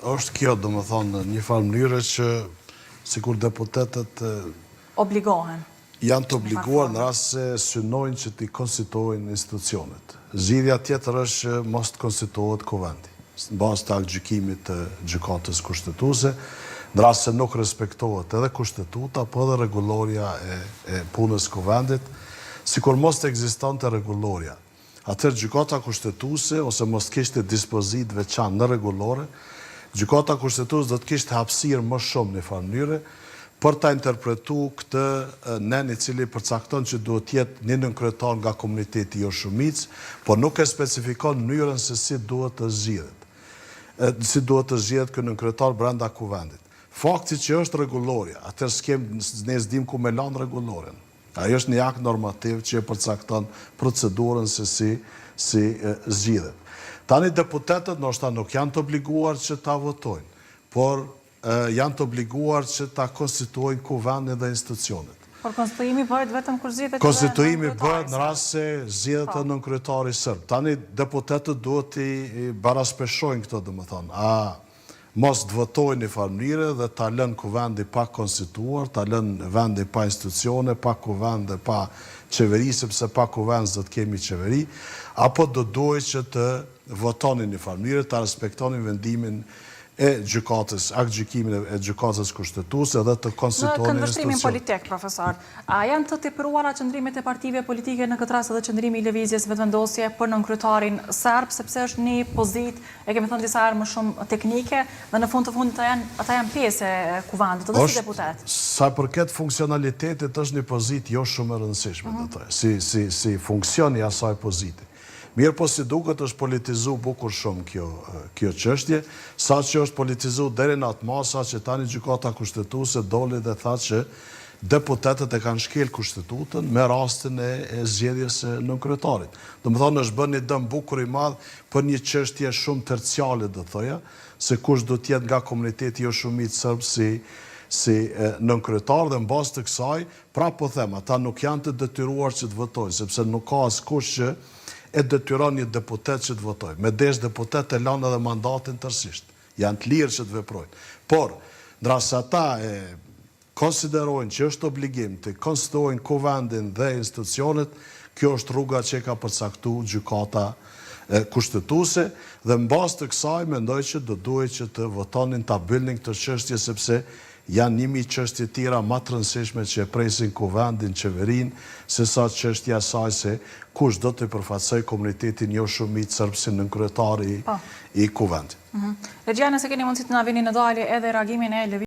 Është kjo, domethënë, në një farë mënyre që sikur deputetët obligohen. Janë të obliguar në rast se synojnë që t'i konstituojnë institucionet. Zgjidhja tjetër është që mos të konstituohet Kuvendi, në bazë të aktgjykimit të Gjykatës Kushtetuese, në rast se nuk respektohet edhe Kushtetuta, po edhe rregullorja e e punës së Kuvendit, sikur mos të ekzistonte rregullorja. Atëherë Gjykata Kushtetuese ose mos të kishte dispozitë të veçantë në rregullore, Gjykata Kushtetuese do të kishte hapësirë më shumë në një farë mënyre për ta interpretu këtë nen i cili përcakton që duhet të jetë një nënkryetar nga komuniteti jo shumicë, por nuk e specifikon mënyrën se si duhet të zgjidhet si duhet të zgjidhet ky nënkryetar brenda Kuvendit. Fakti që është rregullorja, atëherë s'kem ne s'dimë ku me lanë rregulloren. Ai është një akt normativ që e përcakton procedurën se si si zgjidhet. Tani deputetët ndoshta nuk janë të obliguar që ta votojnë, por janë të obliguar që ta konstituojnë Kuvendin dhe institucionet. Por konstituimi bëhet vetëm kur zgjidhet edhe Konstituimi bëhet në rast se zgjidhet edhe nënkryetari serb. Tani deputetët duhet t'i baraspeshojnë këto, domethënë, a Mos të votojnë një farë mënyre dhe ta lënë Kuvendi pa konstituar, ta lënë vendin pa institucione, pa Kuvend dhe pa qeveri, sepse pa Kuvend s'do të kemi qeveri, apo do duhej që të votonin një farë mënyre, ta respektonin vendimin e gjykatës, aktgjykimin e Gjykatës Kushtetuese dhe të Në konstituonin këndvështrimin institucionet. politik, profesor, a janë të tepruara qëndrimet e partive politike në këtë rast edhe qëndrimi i Lëvizjes Vetëvendosje për nënkryetarin serb, sepse është një pozitë E kemi thënë disa herë më shumë teknike dhe në fund të fundit ata janë ata janë pjesë e Kuvendit edhe si deputetë. Sa i përket funksionalitetit është një pozitë jo shumë e rëndësishme, do të thoja, si si si funksion i asaj pozite. Mirëpo si duket është politizu bukur shumë kjo kjo çështje, saqë është politizu deri në atë masë saqë tani Gjykata Kushtetuese doli dhe tha që deputetët e kanë shkel Kushtetutën me rastin e e zgjedhjes së nënkryetarit. Domethënë është bërë një dëm bukur i madh për një çështje shumë terciale do të thoja, se kush do të jetë nga komuniteti jo shumicë serb si si nënkryetar dhe në bazë të kësaj, prapë po them, ata nuk janë të detyruar që të votojnë, sepse nuk ka askush që e detyron një deputet që të votojë. Me deshtë deputetët e lanë edhe mandatin tërësisht. Janë të lirë që të veprojnë. Por, në rast se ata e konsiderojnë që është obligim të konstituojnë Kuvendin dhe institucionet, kjo është rruga që e ka përcaktu Gjykata Kushtetuese dhe në bazë të kësaj mendoj që do duhej që të votonin ta mbyllnin këtë çështje sepse janë njëmijë çështje tjera ma të rëndësishme që e presin Kuvendin, Qeverinë, se sa çështja e saj se kush do të përfaqësojë komunitetin jo shumicë serb si nënkryetar i Kuvendit. Regjia nëse keni mundësi të na vini në dalje edhe reagimin e Lëvizjes.